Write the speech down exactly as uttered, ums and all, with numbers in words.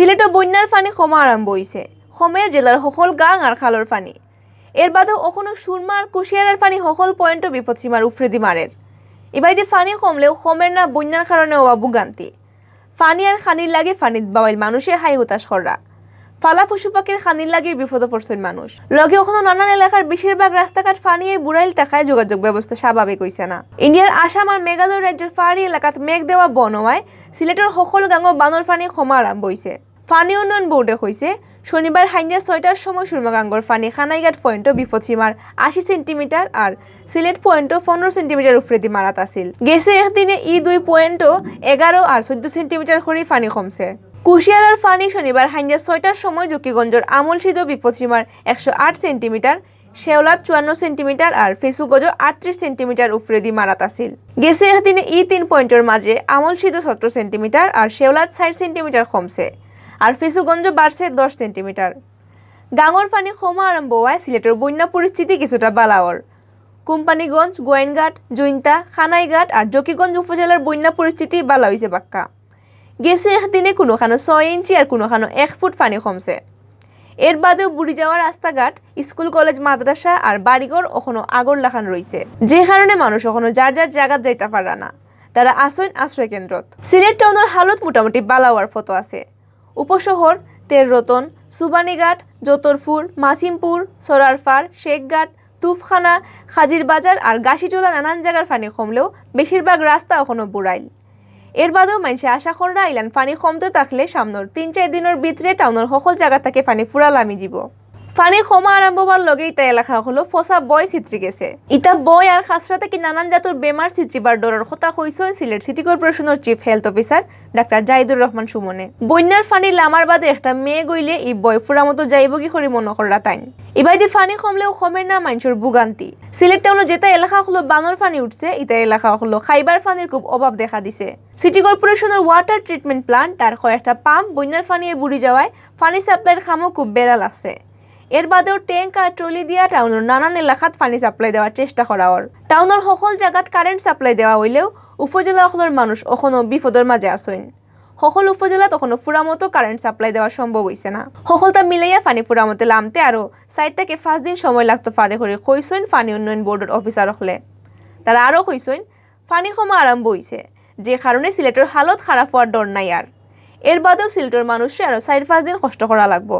সিলেটো বন্যার পানি কমা আরম্ভ অইছে, কমের জেলার হকল গাং আর খালর পানি। এর বাদেও অখনো সুরমা আর কুশিয়ারার পানি হকল পয়েন্টো বিপদসীমার উফরেদি মারের। ইবায়দি পানি কমলেও কমের না বন্যার কারণে অওয়া ভোগান্তি। পানি আর খানির লাগি পানিত বাওয়াইল মানুষে হাই হুতাশ কররা। ফালা পশু পাখির খানির লাগি বিপদো পড়ছইন মানুষ। লগে অখনো নানান এলাকার বেশিরভাগ রাস্তাঘাট পানিয়ে বুড়াইল থাকায় যোগাযোগ ব্যবস্থা স্বাভাবিক অইছে না। ইন্ডিয়ার আসাম আর মেঘালয় রাজ্যর পাহাড়ি এলাকাত মেঘ দেওয়া বন অওয়ায় সিলেটর হকল গাঙো বানর পানি কমা আরম্ভ অইছে। পানি উন্নয়ন বোর্ডে কইছে, শনিবার হাইঞ্জা ছয়টার সময় সুরমা গাঙ্গর পানি খানাইঘাট পয়েন্টো বিপদসীমার আশি সেন্টিমিটার আর সিলেট পয়েন্টো পনেরো সেন্টিমিটার উফরেদি মারাত আছিল। গেছে একদিনে ই দুই পয়েন্টো এগারো আর চোদ্দ সেন্টিমিটার করি পানি কমছে। কুশিয়ারার পানি শনিবার হাইঞ্জা ছয়টার সময় জকিগঞ্জর আমলসিদো বিপদসীমার একশো আট সেন্টিমিটার, শেওলাত চুয়ান্ন সেন্টিমিটার আর ফেসুগঞ্জো আটত্রিশ সেন্টিমিটার উফরেদি মারাত আছিল। গেছে একদিনে ই তিন পয়েন্টর মাঝে আমলসিদো সতেরো সেন্টিমিটার আর শেওলাত ষাট সেন্টিমিটার কমছে, আর ফেসুগঞ্জো বাড়ছে দশ সেন্টিমিটার। গাঙর পানি কমা আরম্ভ অওয়ায় সিলেটর বন্যা পরিস্থিতি কিছুটা বালা অর। কোম্পানীগঞ্জ, গোয়াইনঘাট, জৈন্তা, খানাইঘাট আর জকিগঞ্জ উপজেলার বন্যা পরিস্থিতি বালা অইছে বাক্কা। গেছে একদিনে কুনুখানো ছয় ইঞ্চি আর কুনুখানো এক ফুট পানি কমছে। এর বাদেও বুড়ি যাওয়া রাস্তাঘাট, স্কুল, কলেজ, মাদ্রাসা আর বাড়িঘর অখনো আগর লাখান রইছে, যে কারণে মানুষ অখনো যার যার জাগাত যাইতা পাররা না। তারা আছইন আশ্রয় কেন্দ্রত। সিলেট টাউনর হালত মোটামুটি বালা অওয়ার ফতো আছে। উপশহর, তেররতন, সুবানীঘাট, যতরপুর, মাসিমপুর, সরারপাড়, শেখঘাট, তুফখানা, খাজির বাজার আর গাছিটোলা নানান জাগার পানি কমলেও বেশিরভাগ রাস্তা অখনো বুড়াইল। এর বাদেও মাইনষে আশা কররা ইলান পানি কমতে থাকলে সামনর তিন চাইর দিনর ভিতরে টাউনর হকল জাগা থাকি পানি ফুরা লামি যিবো। পানি কমা আরম্ভ অওয়ার লগে ইতা এলাকা অকলো ফসা বয় ছিত্রি গেছে। ইতা বয় আর খাসরা থাকি নানান জাতর বেমার ছিত্রিবার ডরর কথা কইছইন সিলেট সিটি কর্পোরেশনর চিফ হেলথ অফিসার ডাক্তার জাহিদুর রহমান সুমনে। বন্যার পানি লামার বাদে একটা মেঘ অইলে ই বয় ফুরা মতো যাইবোগি করি মনো কররা তাইন। ইবায়দি পানি কমলেও কমের না মাইনষর ভোগান্তি। সিলেট টাউনর যেতা এলাকা অকলো বানর পানি উঠছে, ইতা এলাকা অকলো খাইবার পানির খুব অভাব দেখা দিছে। সিটি কর্পোরেশনর ওয়াটার ট্রিটমেন্ট প্ল্যান্ট আর কয়েকটা পাম্প বন্যার পানিয়ে বুড়ি যাওয়ায় পানি সাপ্লাইর কামও খুব বেড়া লাগছে। এর বাদেও ট্যাঙ্ক আর ট্রলি দিয়া টাউনর নানান এলাকাত পানি সাপ্লাই দেওয়ার চেষ্টা করা অর। টাউনর হকল জাগাত কারেন্ট সাপ্লাই দেওয়া অইলেও উপজেলা অকলর মানুষ অখনো বিপদর মাঝে আছইন। হকল উপজেলাত অখনো ফুরা মতো কারেন্ট সাপ্লাই দেওয়া সম্ভব অইছে না। হকলতা মিলাইয়া পানি ফুরা মতে লামতে আরো চাইর থাকি পাঁচ দিন সময় লাগতো পারে করি কইছইন পানি উন্নয়ন বোর্ডর অফিসার অকলে। তারা আরো কইছইন, পানি কমা আরম্ভ অইছে, যে কারণে সিলেটর হালত খারাপ অওয়ার ডর নাই আর। এর বাদেও সিলেটর মানুষরে আরো চাইর পাঁচ দিন কষ্ট করা লাগবো।